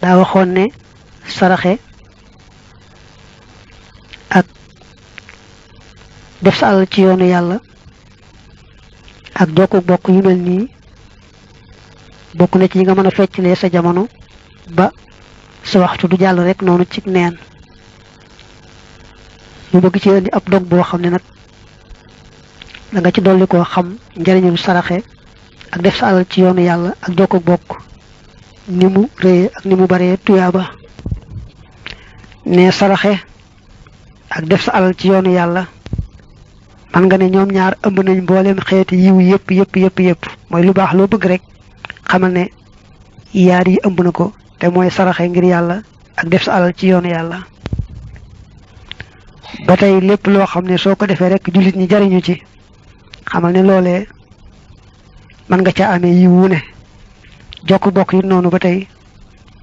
daa waxoon ne saraxe ak def sa alal ci yoonu yàlla ak jokku bokk yu mel nii bokk na ci yi nga mën a feccalee sa jamono ba sa waxtu du jàll rek noonu ci neen ñu bëgg ci indi ab dog boo xam ne nag da nga ci dolli koo xam njëriñul saraxe ak def sa alal ci yoonu yàlla ak jokku bokk ni mu réye ak ni mu baree tuyaaba ne saraxe ak def sa alal ci yoonu yàlla man nga ne ñoom ñaar ëmb nañ mbooleem xeeti yiw yëpp mooy lu baax loo bëgg rek xamal ne yaar yi ëmb na ko te mooy saraxe ngir yàlla ak def sa alal ci yoonu yàlla ba tey lépp loo xam ne soo ko defee rek jullit ñi jariñu ci xamal ne loolee mën nga caa amee yiw wu ne jokk bokk yi noonu ba tey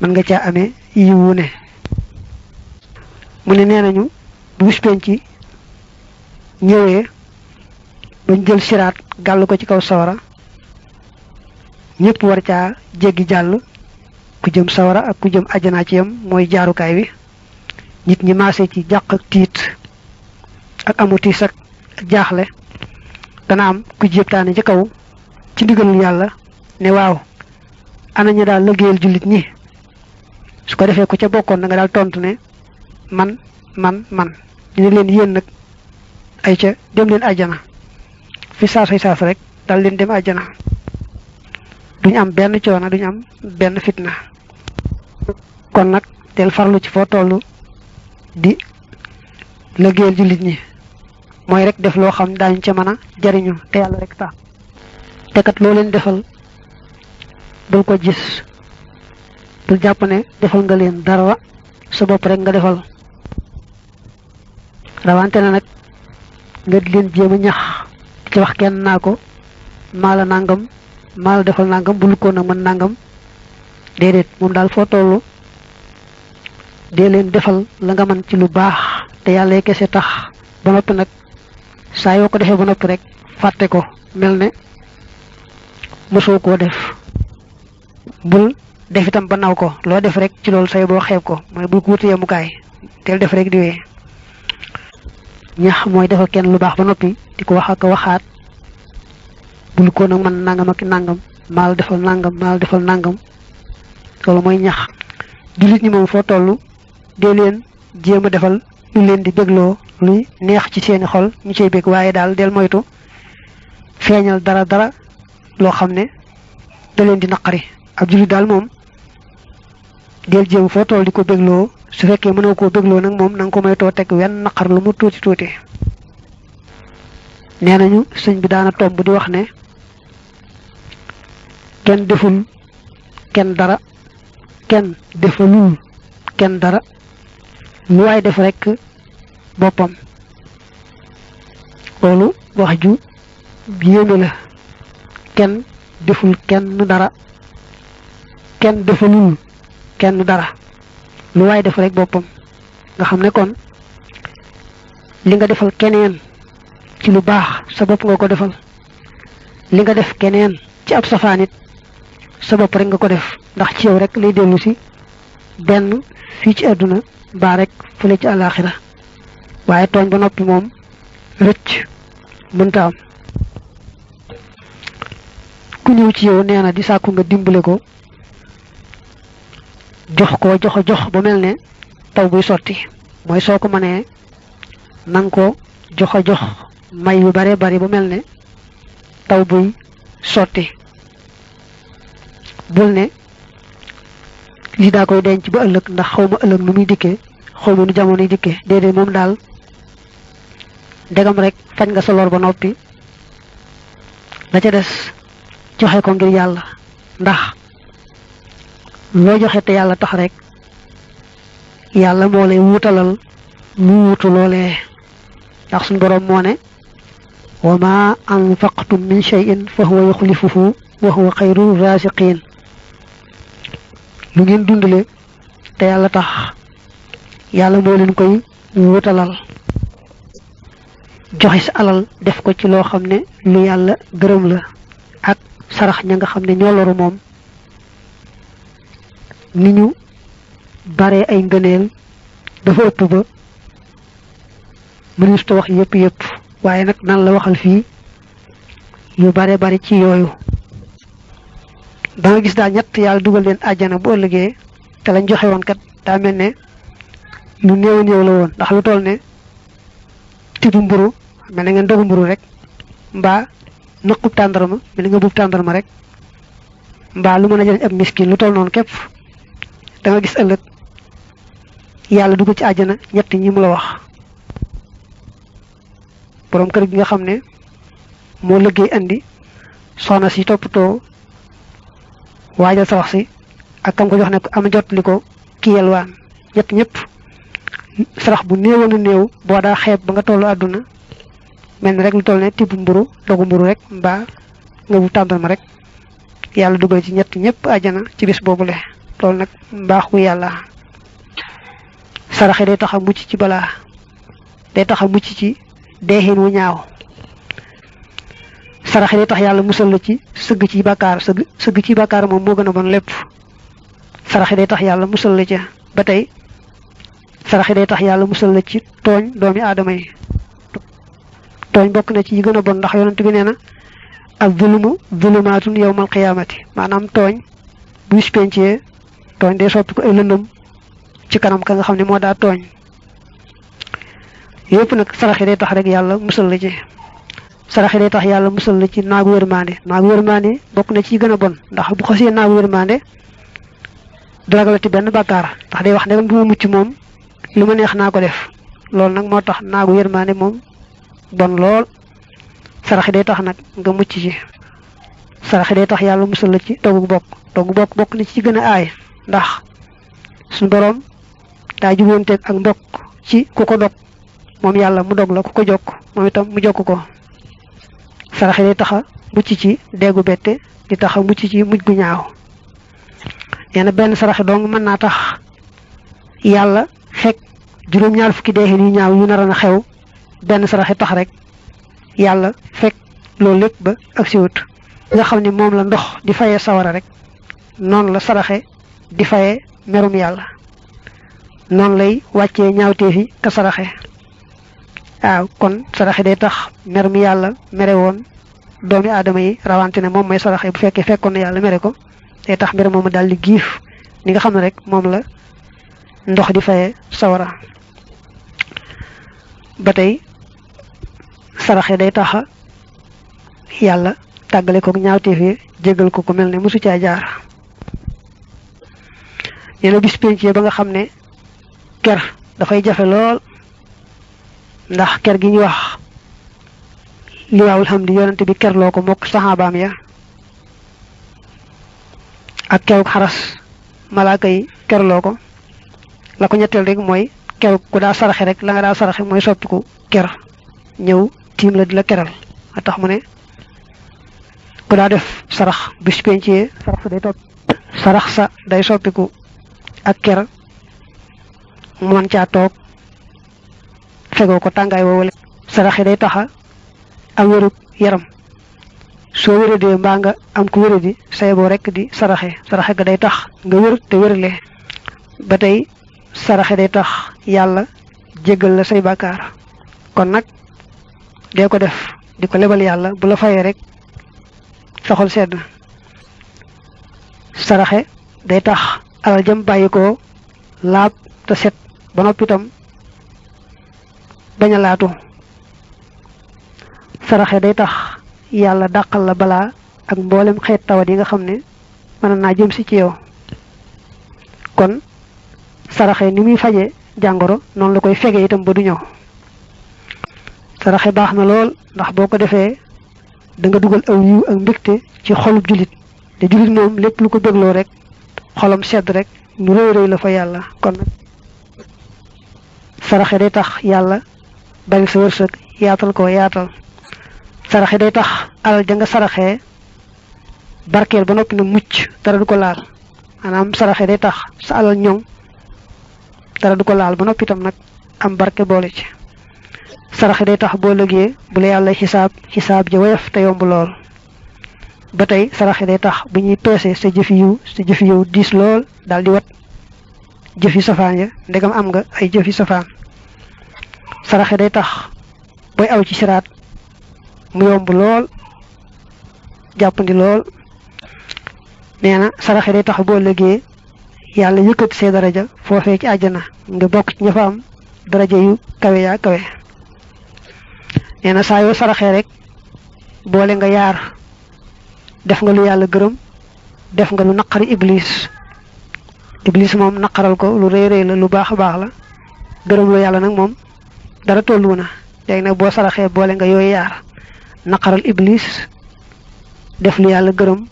mën nga caa amee yiw wu ne mu ne nee nañu bu bis penc ci ñëwee bañ jël siraat gàll ko ci kaw sawara ñëpp war caa jéggi jàll ku jëm sawara ak ku jëm àjjana ci yam mooy jaarukaay bi nit ñi maase ci jàq ak tiit ak amu tiis ak jaaxle dana am ku jéptaane ci kaw ci ndigalul yàlla ne waaw ana ñu daal liggéeyal jullit ñi su ko defee ku ca bokkoon na nga daal tontu ne man ñu ne leen yéen nag ay ca dem leen àjjana fi saas rek dal leen dem àjjana duñ am benn coono duñ am benn fitna kon nag del farlu ci foo tollu di liggéeyal jullit ñi mooy rek def loo xam daañu ca mën a jariñu te yàlla rek tax te kat loo leen defal bul ko gis bul jàpp ne defal nga leen dara sa bopp rek nga defal rawante na nag nga di leen jéem a ñax ci wax kenn naa ko maa la nangam maa la defal nangam bul ko nag mën nangam déedéet moom daal foo tollu dee leen defal la nga mën ci lu baax te yàlla kese tax ba noppi nag saa yoo ko defee ba noppi rek fàtte ko mel ne mosoo koo def bul def itam ba naw ko loo def rek ci loolu say boo xeeb ko mooy bul ko wuti yemukaay teel def rek di wee ñax mooy defal kenn lu baax ba noppi di ko wax ak waxaat bul ko nag man nangam ak nangam maal defal nangam loolu mooy ñax jullit ñi moom foo toll dee leen jéem a defal lu leen di bégloo luy neex ci seeni xol ñu cay bég waaye daal del moytu feeñal dara loo xam ne da leen di naqari ab jullit daal moom del jéem foo toll di ko bégloo su fekkee mënoo koo bégloo nag moom na nga ko moytoo teg wenn naqar lu mu tuuti nee nañu sëñ bi daana tomb di wax ne kenn deful kenn dara kenn defalul kenn dara lu waay def rek boppam loolu wax ju yéeme la kenn deful kenn dara kenn defalul kenn dara lu waay def rek boppam nga xam ne kon li nga defal keneen ci lu baax sa bopp nga ko defal li nga def keneen ci ab safaanit sa bopp rek nga ko def ndax ci yow rek lay dellu si benn fii ci àdduna baa rek fële ci àllaaxira waaye tooñ ba noppi moom rëcc mënta am ku ñëw ci yow nee na di sàkku nga dimbale ko jox ba mel ne taw buy sotti mooy soo ko mënee nang ko jox may yu bare bari ba mel ne taw buy sotti bul ne lii daa koy denc ba ëllëg ndax xawma ëllëg nu muy dikkee xawma nu jamono yi dikkee déedéet moom daal ndegam rek fañ nga sa lor ba noppi la ca des joxe ko ngir yàlla ndax loo joxe te yàlla tax rek yàlla moo lay wutalal lu wutu loolee ndax suñ boroom moo ne wa ma anfaqtum min shay'in fa huwa yukhlifuhu wa huwa khayru raziqin lu ngeen dundale te yàlla tax yàlla moo leen koy wutalal joxe sa alal def ko ci loo xam ne lu yàlla gërëm la ak sarax ña nga xam ne ñoo loru moom ni ñu bare ay ngëneel dafa ëpp ba mënees ta wax yépp waaye nag nan la waxal fii yu bare bari ci yooyu da nga gis daal ñett yàlla dugal leen àjjana bu ëllëgee te lañ joxe woon kat daa mel ne lu néew néew la woon ndax lu toll ne tibu mburu mel ne ngeen dogu mburu rek mbaa nëqub tàndarma mel ne nga buub tàndarma rek mbaa lu mën a jëriñ ab miskin lu toll noonu képp da nga gis ëllëg yàlla dugal ci àjjana ñett ñi mu la wax borom kër gi nga xam ne moo liggéey andi soxna si toppatoo waajal sa wax si ak kam ko jox ne ko am jot li ko kii yelwaan ñett ñëpp sarax bu néewoon a néew boo daa xeeb ba nga tollu àdduna mel ni rek lu toll ne tibb mburu dogu mburu rek mbaa nga bu tàmbal rek yàlla dugal ci ñett ñëpp àjjana ci bis boobule loolu nag mbaaxu yàlla saraxe day tax a mucc ci balaa day tax a mucc ci deexin wu ñaaw saraxe day tax yàlla musal la ci sëgg ci bàkkaar sëgg ci bàkkaar moom moo gën a bon lépp saraxe day tax yàlla musal la ca ba tey saraxe day tax yàlla musal la ci tooñ doomi aadama yi tooñ bokk na ci yi gën a bon ndax yonent bi nee na ak zulumu zulumaatun yawmal qiyaamati maanaam tooñ bu bis pencee tooñ day soppi ko ay lëndëm ci kanam ka nga xam ne moo daa tooñ yëpp nag saraxe day tax rek yàlla musal la ci saraxe day tax yàlla musal la ci naagu wërmande bokk na ci yi gën a bon ndax bu xasee naagu wërmande du ragalati benn bàkkaar ndax day wax ne du ma mucc moom li ma neex naa ko def loolu nag moo tax naagu yërmaande moom bon lool saraxe day tax nag nga mucc ci saraxe day tax yàlla musal la ci dogu bokk bokk na ci gën a aay ndax suñu boroom daa juboonteeg ak mbokk ci ku ko dog moom yàlla mu dog la ku ko jokk moom itam mu jokk ko saraxe day tax a mucc ci déggu bette di tax a mucc ci mujj gu ñaaw nee na benn saraxe dong mën naa tax yàlla fekk juróom-ñaar fukki deexin yu ñaaw yu naroon a xew benn saraxe tax rek yàlla fekk loolu lépp ba ak siwut nga xam ne moom la ndox di fayee sawara rek noonu la saraxe di fayee merum yàlla noonu lay wàccee ñaawteefi ka saraxe waaw kon saraxe day tax mer mi yàlla mere woon doomi aadama yi rawante ne moom mooy saraxe bu fekkee fekkoon na yàlla mere ko day tax mbir moomu daal di giif ni nga xam ne rek moom la ndox di fayee sawara ba tey saraxe day taxa yàlla tàggale ko ñaawteef yi jégal ko ku mel ne mosu caa jaar nee na bis penc ba nga xam ne ker dafay jafe lool ndax ker gi ñu wax liwaawul xam di yonante bi kerloo ko mokk saxaabaam ya ak keruk xaras malaaka yi kerloo ko la ko ñetteel rek mooy keruk ku daa saraxe rek la nga daa saraxe mooy soppiku ker ñëw tiim la di la keral a tax mu ne ku daa def sarax bis pencee sarax sa day soppiku ak ker mu mën caa toog fegoo ko tàngaay woowale saraxe day taxa am wérug yaram soo wéradee mbaa nga am ku wéradi sayeboo rek di saraxe ga day tax nga wér te wérale ba tey saraxe day tax yàlla jéggal la say bàkkaar kon nag dee ko def di ko lebal yàlla bu la fayee rek sa xol sedd saraxe day tax alal jëm bàyyi ko laab te set ba noppi itam bañ a laatu saraxe day tax yàlla dàqal la balaa ak mboolem xeet tawat yi nga xam ne mën naa jëm si ci yow kon saraxe ni muy faje jàngoro noonu la koy fege itam ba du ñëw saraxe baax na lool ndax boo ko defee da nga dugal aw yiw ak mbégte ci xolub jullit te jullit moom lépp lu ko bégloo rek xolam sedd rek lu rëy rëy la fa yàlla kon nag saraxe day tax yàlla bari sa wërsëg yaatal ko yaatal saraxe day tax alal ja nga saraxee barkeel ba noppi na mucc dara du ko laal maanaam saraxe day tax sa alal ñoŋ dara du ko laal ba noppi itam nag am barke boole ci saraxe day tax boo lëgee bu la yàlla xisaab ja woyof te yomb lool ba tey saraxe day tax bu ñuy peese sa jëfi yiw diis lool daal di wat jëfi safaan ya ndegam am nga ay jëfi safaan. saraxe day tax booy aw ci siraat mu yomb lool jàppandi lool. nee na saraxe day tax boo lëgee yàlla yëkkati see daraja foofee ci àjjana nga bokk ci ña fa am daraja yu kawe yaa kawe. nee na saa yoo saraxee rek boole nga yaar, def nga lu yàlla gërëm, def nga lu naqari iblis. iblis moom naqaral ko lu rëy rëy la, lu baax a baax la. gërëm lu yàlla nag moom dara tollu na. léegi nag boo saraxee boole nga yooyu yaar, naqaral iblis, def lu yàlla gërëm,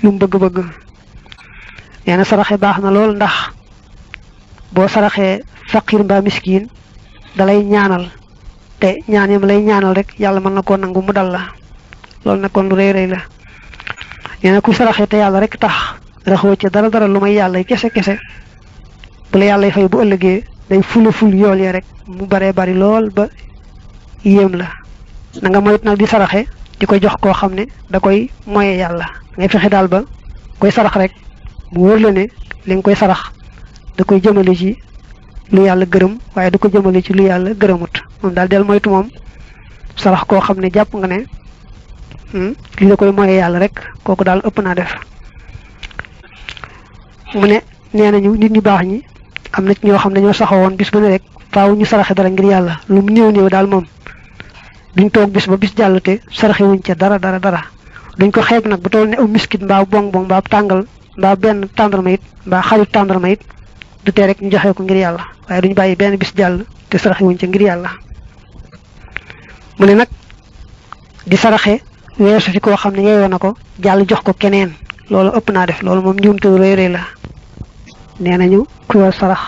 lu mu bëgg-bëgg. nee na saraxe baax na lool ndax boo saraxee faqir mbaa miskin dalay ñaanal, te ñaan yam lay ñaanal rek yàlla mën na koo nangu mu dal la. loolu nag kon lu rëy rëy la. nee na ku saraxee te yàlla rek tax raxoo ci dara lu may yàlla kese kese, bu la yàlla fay bu ëllëgee day ful yool ya rek mu baree bari lool ba yéem la. na nga moytu nag di saraxe di ko jox koo xam ne da koy moye yàlla. ngay fexe daal ba koy sarax rek mu wóor la ne li nga koy sarax da koy jëmale ci lu yàlla gërëm waaye du ko jëmale ci lu yàlla gërëmut. moom daal del moytu moom sarax koo xam ne jàpp nga ne li la koy moye yàlla rek, kooku daal ëpp naa def. mu ne nee nañu nit ñu baax ñi am na ci ñoo xam ne ñoo saxawoon bis bu ne rek faaw ñu saraxe dara ngir yàlla. lu mu néew daal moom duñ toog bis ba bis jàll te saraxe wuñ ca dara duñ ko xeeb nag bu toll ne aw miskit mbaa bong mbaa tàngal mbaa benn tàndarma it mbaa xalit tàndarma it du tee rek ñu joxe ko ngir yàlla, waaye duñ bàyyi benn bis jàll te saraxe wuñ ca ngir yàlla. mu ne nag di saraxe weesu fi koo xam ne yeeyoo na ko jàll jox ko keneen, loolu ëpp naa def. loolu moom njuumte rëy rëy la. nee nañu ku yor sarax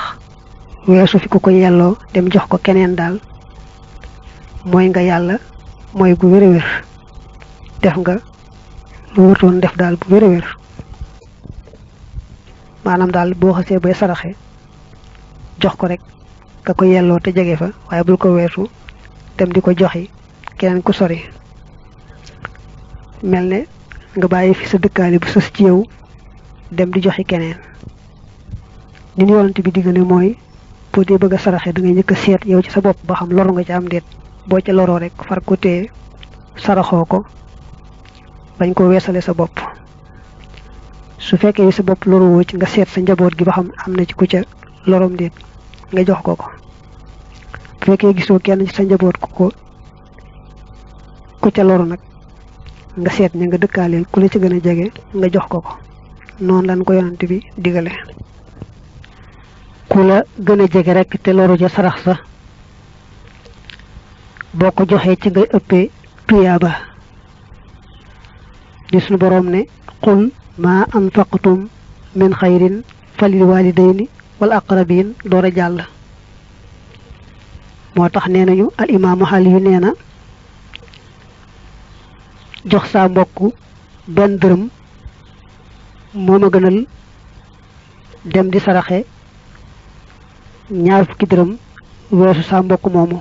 weesu fi ku ko yelloo dem jox ko keneen daal mooy nga yàlla mooy gu wér a wér, def nga lu wërtoon def daal bu wér a wér. maanaam daal boo xasee bay saraxe jox ko rek ka ko yelloo te jege fa, waaye bul ko weesu dem di ko joxi keneen ku sori. mel ne nga bàyyi fi sa dëkkaale bu sës ci yow dem di joxi keneen. ni ñu yonent bi diggale mooy boo dee bëgg a saraxe da ngay njëkk a seet yow ci sa bopp ba xam loru nga ci am déet. boo ca loroo rek far ko téye saraxoo ko bañ ko weesale sa bopp. su fekkee sa bopp loruwoo ci nga seet sa njaboot gi ba xam am na ci ku ca lorom déet nga jox ko. bu fekkee gisoo kenn ci sa njaboot ku ca loru nag nga seet ña nga dëkkaaleel ku la ci gën a jege nga jox ko. noonu lañ ko yonent bi digale. ku la gën a jege rek te loru ca sarax sa boo ko joxee ci ngay ëppee tuyaaba. di sunu boroom ne qul ma anfaqtum min xayrin falil walidayni wal aqrabin door a jàll. moo tax nee nañu al imaamu xali yu nee na jox saa mbokk benn dërëm moo ma gënal dem di saraxe ñaar fukki dërëm weesu saa mbokk moomu.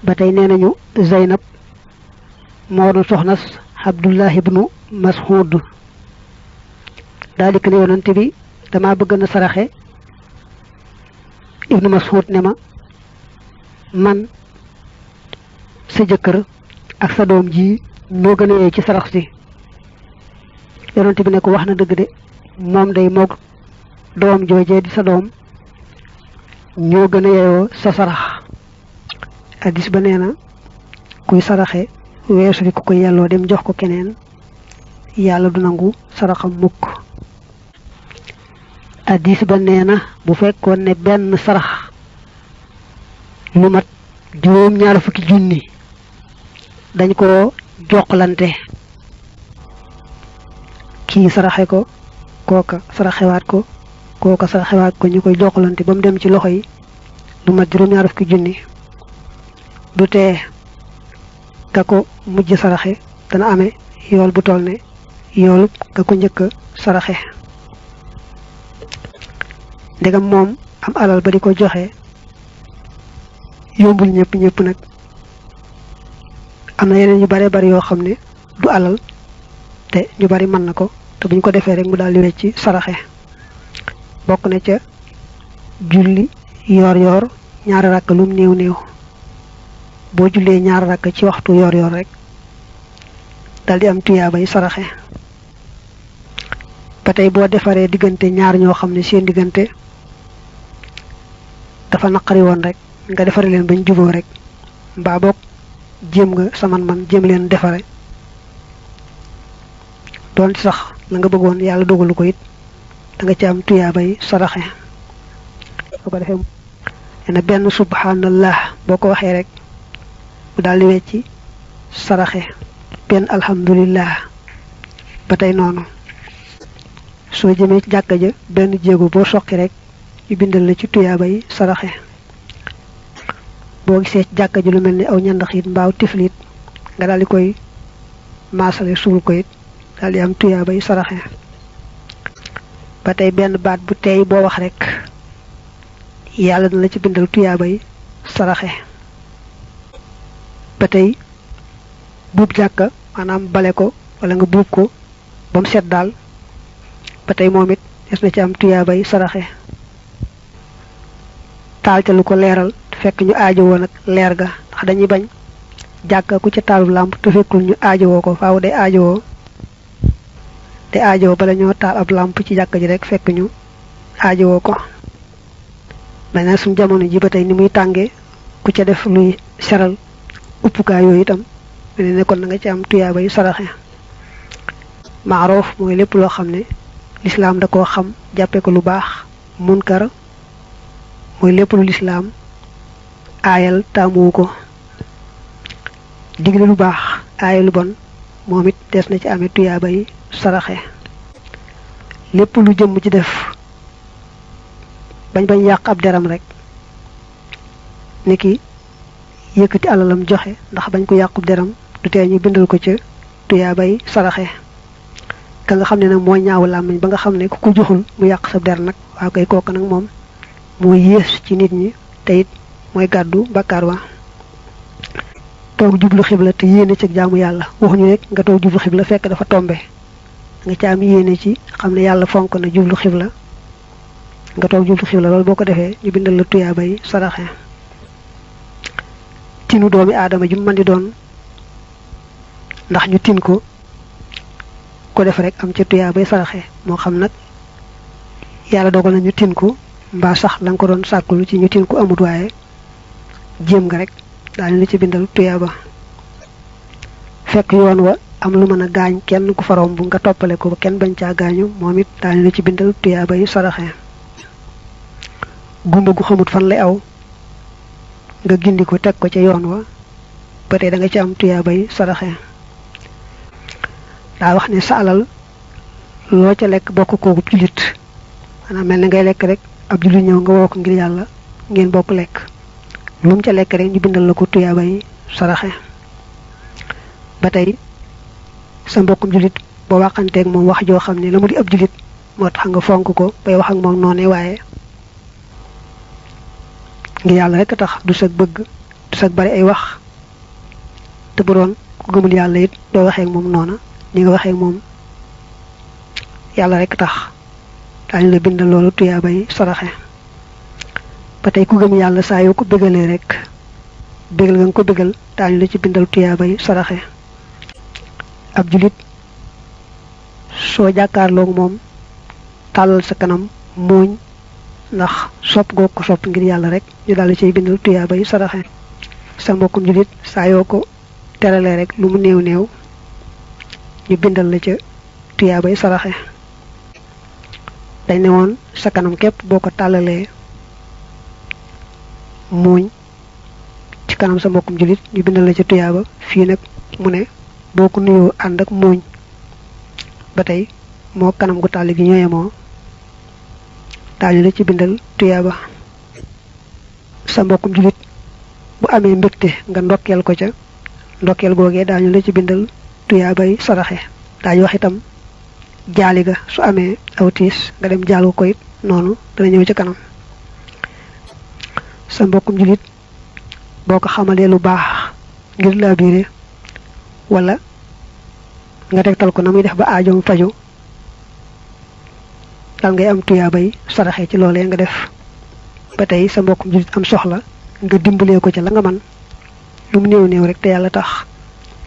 ba tey nee nañu Zeynab moo doon soxnas Abdullah ibnu Mas'ud daal di ko ne yonante bi dama bëgg na saraxe. ibnu Mas'ud ne ma man sa jëkkër ak sa doom ji moo gën a yee ci sarax si. yonante bi ne ko wax na dëgg de, moom day moog doom joojee di sa doom ñoo gën a yeyoo sa sarax. addis ba nee na kuy saraxe weesu fi ku ko yelloo dem jox ko keneen yàlla du nangu saraxam mukk. addis ba nee na bu fekkoon ne benn sarax lu mat juróom-ñaar fukki junni dañ ko jokkalante, kii saraxe ko kooka saraxewaat ko kooka saraxewaat ko, ñu koy jokkalante ba mu dem ci loxo yi lu mat juróom-ñaar fukki junni, du tee ka ko mujj saraxe dana amee yool bu toll ne yoolu ka ko njëkk a saraxe. ndegam moom am alal ba di ko joxe yombul ñëpp nag am na yeneen yu bare bari yoo xam ne du alal te ñu bari mën na ko, te buñ ko defee rek mu daldi wecci saraxe bokk na ca julli yor yor ñaari rakk lum néew néew boo jullee ñaari rakk ci waxtu yor yor rek daldi am tuyaabay saraxe ba tey boo defaree diggante ñaar ñoo xam ne seen diggante dafa naqari woon rek nga defare leen bañ juboo rek mbaa boog jéem nga sa man jéem leen defare doon sax la nga bëggoon yàlla dogalu ko it da nga ci am tuyaabay saraxe boo ko defee ena benn subhanallah boo ko waxee rek mu daldi wecci saraxe benn alhamdulillah ba tey noonu soo jëmee ci jàkka ja benn jéego boo soqi rek ñu bindal la ci tuyaabay saraxe boo gisee ci jàkka ji lu mel ni aw ñandaxit mbaaw tiflit nga daldi koy maasale suul ko it daldi am tuyaabay saraxe ba tey benn baat bu teey boo wax rek yàlla dina la ci bindal tuyaabay saraxe ba tey buub jàkka maanaam bale ko wala nga buub ko ba mu set daal ba tey moom it des na ci am tuyaabay saraxe taal ca lu ko leeral fekk ñu aajowoo nag leer ga ndax dañuy bañ jàkka ku ca taalub làmp te fekkul ñu aajowoo ko faaw day aajowoo bala ñoo taal ab làmp ci jàkka ji rek fekk ñu aajowoo ko maintenant suñu jamono ji ba tey ni muy tàngee ku ca def luy seral uppukaay yooyu itam mel ne kon na nga ci am tuyaabay saraxe maaroof mooy lépp loo xam ne lislaam da koo xam jàppe ko lu baax munkar mooy lépp lu lislaam aayal taamuwu ko digle lu baax aayal lu bon moom it des na ci amee tuyaabay saraxe lépp lu jëm ci def bañ yàq ab deram rek niki yëkkati alalam joxe ndax bañ ko yàqub deram du tee ñu bindal ko ca tuyaabay saraxe ka nga xam ne nag moo ñaaw làmmiñ ba nga xam ne ku ko joxul mu yàq sa der nag waa koy kooku nag moom moo yées ci nit ñi te it mooy gàddu bakkaar wa toog jublu xibla te yéene ci jaamu yàlla waxuñu rek nga toog jublu xibla fekk dafa tombe nga ci am yéene ci xam ne yàlla fonk na jublu xibla nga toog jublu xibla loolu boo ko defee ñu bindal la tuyaabay saraxe tinu doomi aadama ju mën di doon ndax ñu tin ko def rek am ca tuyaabay saraxe moo xam nag yàlla dogal na ñu tin ko mbaa sax la nga ko doon sàkkulu ci ñu tin ko amut waaye jéem nga rek daañu la ci bindal tuyaaba fekk yoon wa am lu mën a gaañ kenn ku faroom bu nga toppale ko ba kenn bañ caa gaañu moom it daañu la ci bindal tuyaabay saraxe gumba gu xamut fan lay aw nga gindi ko teg ko ca yoon wa ba tey da nga ci am tuyaabay saraxe daa wax ne sa alal loo ca lekk bokk kooku jullit maanaam mel na ngay lekk rek ab jullit ñëw nga woo ko ngir yàlla ngeen bokk lekk lu mu ca lekk rek ñu bindal la ko tuyaabay saraxe ba tey sa mbokkum jullit boo waxanteeg moom wax joo xam ne la mu di ab jullit moo tax nga fonk ko bay wax ak moom noonu waaye ngir yàlla rek tax du sag bëgg du sag bari ay wax te bu doon ku gëmul yàlla it doo waxee ak moom noona ni nga waxee ak moom yàlla rek tax daañu la bindal loolu tuyaabay saraxe ba tey ku gëm yàlla saa yoo ko bégalee rek bégal nga ko bégal daañu la ci bindal tuyaabay saraxe ab julit soo jàkkaarloog moom tàllal sa kanam muuñ ndax sopp goo ko sopp ngir yàlla rek ñu daal di ciy bindal tuyaabay saraxe sa mbokkum julit saa yoo ko teralee rek lu mu néew néew ñu bindal la ca tuyaabay saraxe dañ ne woon sa kanam képp boo ko tàllalee muuñ ci kanam sa mbokkum julit ñu bindal la ca tuyaaba fii nag mu ne boo ko nuyoo ànd ak muuñ ba tey moo kanam gu tàll gi ñooyemoo daañu la ci bindal tuyaaba sa mbokkum julit bu amee mbégte nga ndokkeel ko ca ndokkeel googee daañu la ci bindal tuyaabay saraxe daañu wax itam jaali ga su amee aw tiis nga dem jaal ko it noonu dana ñëw ci kanam sa mbokkum julit boo ko xamalee lu baax ngir laa biire wala nga tegtal ko na muy def ba aajoom faju dal ngay am tuyaabay saraxe ci loolee nga def. ba tey sa mbokkum julit am soxla nga dimbalee ko ci la nga man lu mu néew néew rek te yàlla tax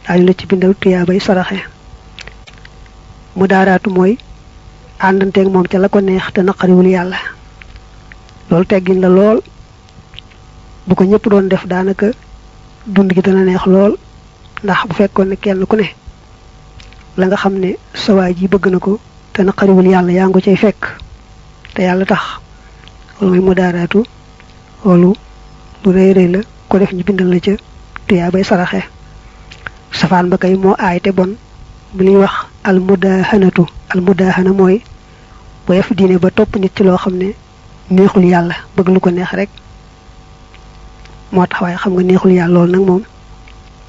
daañu la ci bindal tuyaabay saraxe. mu daaraatu mooy àndanteeg moom ca la ko neex te naqariwul yàlla loolu teggin la lool bu ko ñëpp doon def daanaka dund gi dana neex lool ndax bu fekkoon ne kenn ku ne la nga xam ne sa waay ji bëgg na ko te naqariwul yàlla yaa ngi cay fekk te yàlla tax loolu mooy mu daaraatu loolu lu rëy rëy la ko def ñu bindal la ca tuyaabay saraxe. safaan ba kay moo aay te bon bu ñuy wax almudahana mooy bu def diine ba topp nit ci loo xam ne neexul yàlla bëgg lu ko neex rek moo tax waaye xam nga neexul yàlla loolu nag moom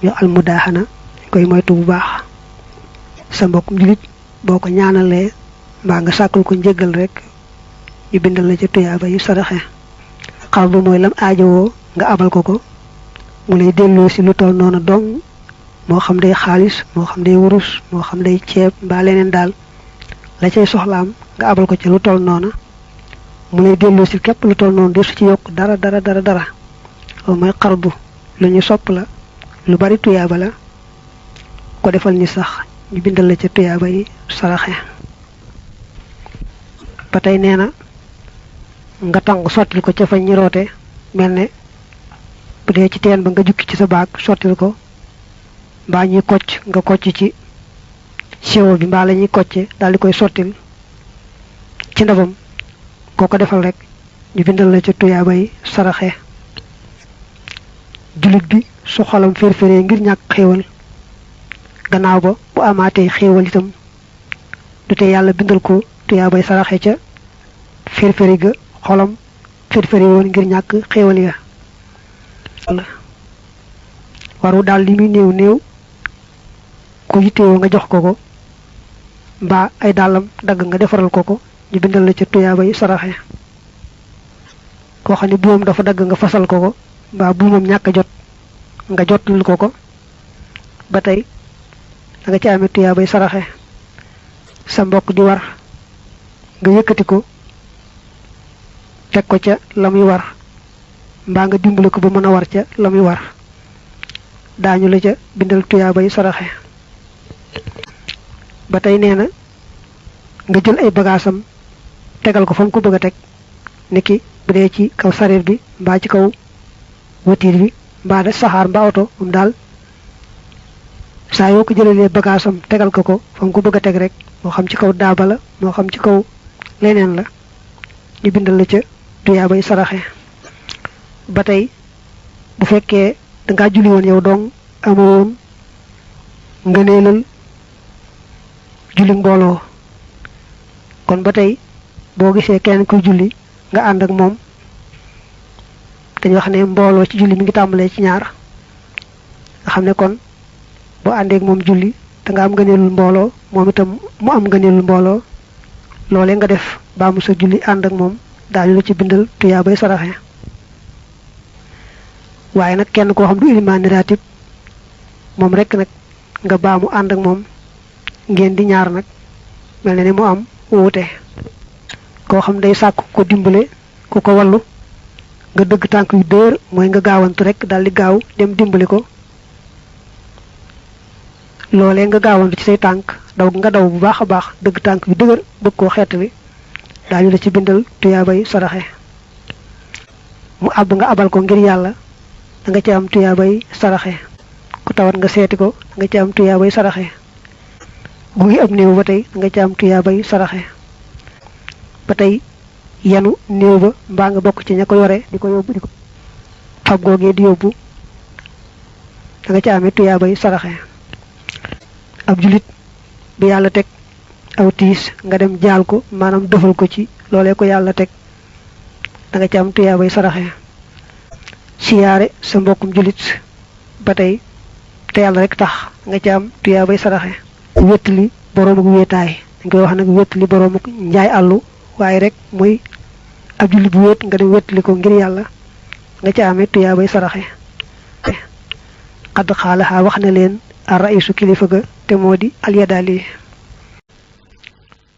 ñu almudahana koy moytu bu baax. sa mbokkum julit boo ko ñaanalee mbaa nga sàkkul ko njëggal rek ñu bindal la ca tuyaaba yu saraxe. xardu mooy lam aajowoo nga abal ko mu lay delloo si lu toll noonu dong moo xam day xaalis moo xam day wurus moo xam day ceeb mbaa leneen daal la cay soxlaam nga abal ko ci lu toll noona mu lay delloo si képp lu toll noonu desu ci yokk dara loolu mooy xardu lu ñu sopp la lu bari tuyaaba la ko defal ni sax ñu bindal la ca tuyaaba yi saraxe. ba tey nee na nga tàng sottil ko ca fa ñi roote mel ne bu dee ci teen ba nga jukki ci sa baag sottil ko mbaa ñuy kocc nga kocc ci siwo bi mbaa la ñuy kocce daal di koy sottil ci ndabam koo ko defal rek ñu bindal la ca tuyaaba yi saraxe. julit bi su xolam fér-féree ngir ñàkk xéewal gannaaw ba bu amaatee xéewal itam du te yàlla bindal ko tuyaabay saraxe ca fér-féri ga xolam fér-féri woon ngir ñàkk xéewal ya. waru daal li muy néew néew ku yittewoo nga jox ko mbaa ay dàllam dagg nga defaral ko ñu bindal la ca tuyaabay saraxe. koo xam ne buumam dafa dagg nga fasal ko mbaa buumam ñàkk jot nga jotul ko ba tey da nga ci amee tuyaabay saraxe. sa mbokk di war nga yëkkati ko teg ko ca la muy war mbaa nga dimbale ko ba mën a war ca la muy war daañu la ca bindal tuyaabay saraxe. ba tey nee na nga jël ay bagaasam tegal ko fa mu ko bëgg a teg niki bu dee ci kaw sareet bi mbaa ci kaw watiir bi mbaa de saxaar mbaa oto moom daal saa yoo ko jëlalee bagaasam tegal ko fa mu ko bëgg a teg rek moo xam ci kaw daaba la moo xam ci kaw leneen la ñu bindal la ca tuyaabay saraxe. ba tey bu fekkee dangaa julli woon yow dong amoo woon ngëneelal julli mbooloo kon ba tey boo gisee kenn kuy julli nga ànd ak moom dañu wax ne mbooloo ci julli mi ngi tàmbalee ci ñaar nga xam ne kon boo àndee ak moom julli da nga am ngëneelul mbooloo moom itam mu am ngëneelul mbooloo loolee nga def baamu sa julli ànd ak moom daañu la ci bindal tuyaabay saraxe. waaye nag kenn koo xam du ilimaani raatib moom rek nag nga baamu ànd ak moom ngeen di ñaar nag mel na ni mu am wuute. koo xam day sàkk ko dimbale ku ko wallu nga dëgg tànk yu dër mooy nga gaawantu rek daal di gaaw dem dimbali ko loolee nga gaawantu ci say tànk daw nga daw bu baax a baax dëgg tànk yu dëgër bëgg koo xeetali daañu la ci bindal tuyaabay saraxe. mu àbb nga abal ko ngir yàlla da nga ci am tuyaabay saraxe. ku tawat nga seeti ko da nga ci am tuyaabay saraxe. bu ngi ab néew ba tey da nga ci am tuyaabay saraxe. ba tey yanu néew ba mbaa nga bokk ci ña ko yore di ko yóbbu di ko fab googee di yóbbu da nga ci amee tuyaabay saraxe. ab julit bi yàlla teg aw tiis nga dem jaal ko maanaam defal ko ci loolee ko yàlla teg da nga ci am tuyaabay saraxe. siyaare sa mbokkum julit ba tey te yàlla rek tax nga ci am tuyaabay saraxe. wéttali boroomuk wéetaay dañ koy wax nag wéttali boroomuk njaay àllu waaye rek muy ab jullit bu wéet nga dem wéttali ko ngir yàlla nga ci amee tuyaabay saraxe. xadd xaalaxaa wax na leen ar raisu kilifa ga te moo di alyadaali